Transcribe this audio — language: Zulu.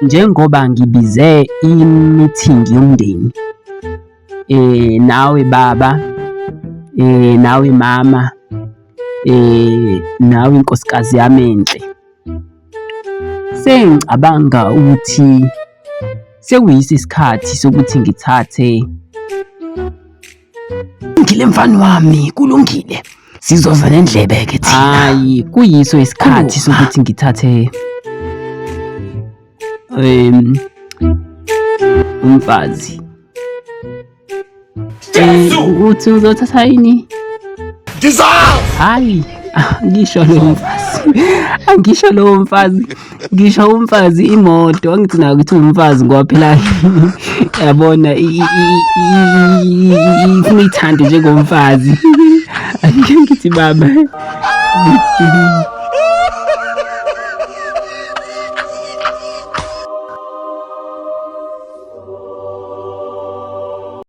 Njengoba ngibize i-meeting yomndeni, nawe baba, nawe mama, nawe nkosikazi yami enhle. Sengicabanga ukuthi sekuyiso isikhathi sokuthi ngithathe. Kulungile mfana wami, kulungile. Sizoza nendlebe ke thina. Hayi, kuyiso isikhathi sokuthi ngithathe umfazi. Uthi uzothatha yini? Hayi, ngisho lowo mfazi. Angisho lowo mfazi. Ngisho umfazi imoto, angithi nayo ukuthi umfazi ngoba phela yabona ifuna uyithande njengomfazi. Angike ngithi baba.